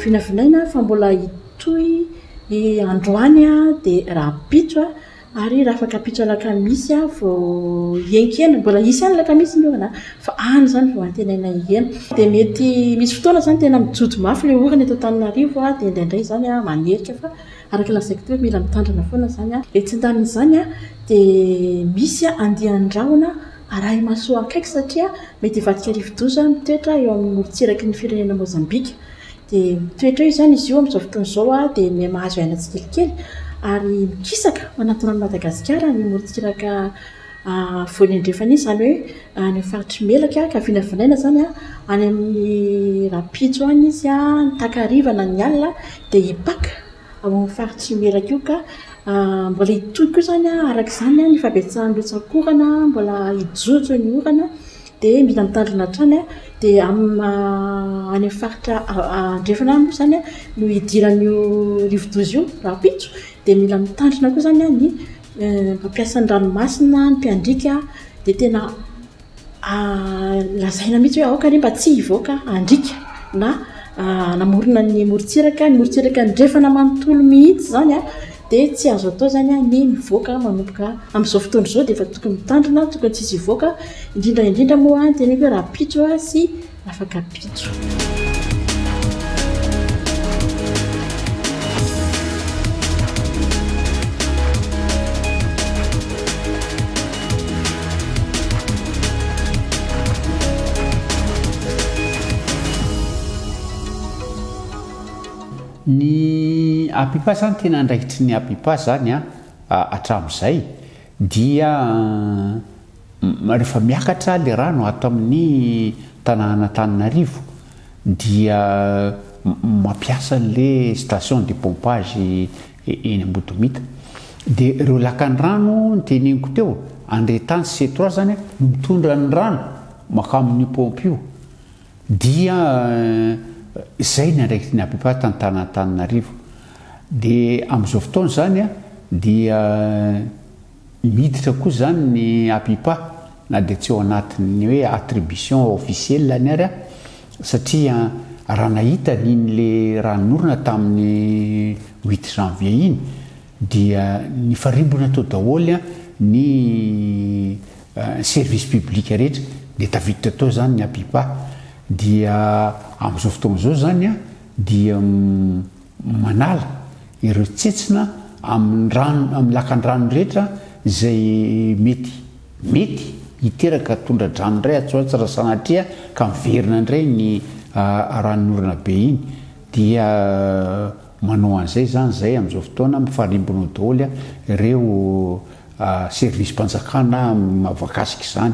Vinavinaina fa mbola hitohy androany dia rahampitso ary rahafakampitso alakamisy vao hihenkena. Mbola hisy ihany alakamisy ny orana fa any izany vao antenaina hihena. Dia mety misy fotoana izany tena mijojo mafy ilay orana eto Antananarivo dia indraindray izany manerika fa araka ny lazaiko teo hoe mila mitandrina foana izany. Etsy an-danin'izany dia misy andian-drahona arahi-maso akaiky satria mety hivadika rivodoza mitoetra eo amin'ny morontsiraky ny firenena Mozambika. Dia mitoetra eo izany izy io amin'izao fotoana izao dia miha mahazo aina tsikelikely ary mikisaka manatona an'i Madagasikara ny morontsiraka afovoany andrefana iny, izany hoe any amin'ny faritr'i Melaky ka vinavinaina izany any amin'ny rahampitso any izy ny takariva na ny alina dia hipaka ao amin'ny faritr'i Melaky io ka mbola hitohy koa izany araka izany ny fahabetsahan'ny rotsak'orana, mbola hijojo ny orana dia mila mitandrina hatrany dia any amin'ny faritra andrefana any moa izany no hidiran'io rivodoza io rahampitso dia mila mitandrina koa izany ny mpampiasa ny ranomasina, ny mpiandriaka dia tena lazaina mihitsy hoe aoka anie mba tsy hivoaka handriaka na hanamorona ny morontsiraka, ny morontsiraka andrefana manontolo mihitsy izany an, dia tsy azo atao izany ny mivoaka manomboka amin'izao fotoana izao dia efa tokony mitandrina, tokony tsy hisy hivoaka, indrindra indrindra moa teneniko hoe rahampitso sy afak'ampitso. Ny Apipa zany tena andraikitry ny Apipa zany an hatramin'izay dia Rehefa miakatra le rano ato amin'ny tanànan'Antananarivo dia mampiasa an'le station de pompage eny Ambodomita. Dia ireo lakan-drano noteneniko teo, Andretany sy C trois zany no mitondra ny rano mankamin'io paompy io. Dia izay ny andraikitry ny APIPA tantanan'Antananarivo. Dia amin'izao fotoana izany dia Miditra koa izany ny APIPA na dia tsy ao anatin'ny hoe attribution officielle-ny ary satria raha nahita an'iny le ranonorana tamin'ny huit janvier iny dia nifarimbona teo daholo ny service public rehetra dia tafiditra tao izany ny APIPA dia amin'izao fotoana izao izany dia Manala ireo tsetsina amin'ny rano amin'ny lakan-drano rehetra izay mety mety hiteraka tondra-drano indray atsy ho atsy raha sanatria ka miverina indray ny ranonorana be iny dia manao an'izay izany izay amin'izao fotoana mifarimbona ao daholo ireo service-mpanjakana voakasika izany.